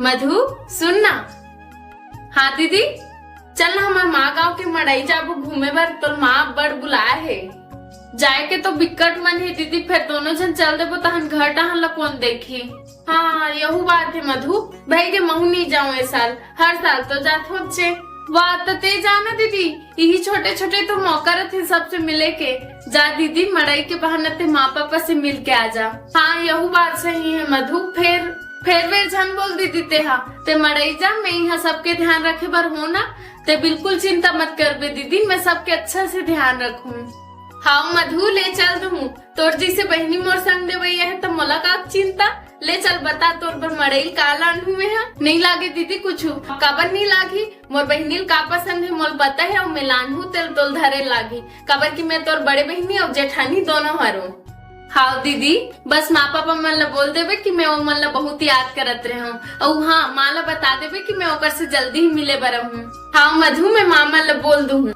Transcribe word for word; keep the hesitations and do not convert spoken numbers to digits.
मधु, सुन ना। हाँ दीदी, चल ना, हमर माँ गाँव के मड़ई जाबो घूमे बर, तोर माँ बड़ बुलाए हे। जाए के तो बिक्कट मन हे दीदी, फेर दोनों झन चल देबो, तहन घर टहन ला कोन देखी? हाँ, यहू बात हे मधु, भई के महू नी जाऊं ए साल, हर साल तो जात होचे। वाह, त ते जाना दीदी, इही छोटे छोटे तो मौका रथे सबसे मिले के। जा दीदी, मड़ई के बहाना ते माँ पापा से मिल के आ जा। हाँ, यहू बात सही हे मधु, फेर फेर वेर झन बोल दीदी ते हा, ते मड़ई जा, मैं इहाँ सबके ध्यान रखे बर हो ना, ते बिल्कुल चिंता मत करबे दीदी, मैं सबके अच्छा से ध्यान रखूं। हाव मधु, ले चल दूं, तोर जैसे बहिनी मोर संग देवैया हे, त मोला का चिंता? ले चल, बता तोर बर मड़ई का लानहूं मैं हा? नहीं लागे दीदी कुछु। काबर नहीं लागी? मोर बहिनी ल का पसंद हे मोल पता हे, अउ मैं लानहूं तेल तोल धरे लागी, काबर कि मैं तोर बड़े बहिनी अउ जेठानी दोनों हरों। हाव दीदी, बस माँ पापा मन ला बोल देबे कि मैं ओमन ला बहुत याद करत रहूं। अउ हाँ, माँ ला बता देबे कि मैं ओकर से जल्दी ही मिले बर आहूं। हाव मधु, मैं माँ मन ला बोल दूं।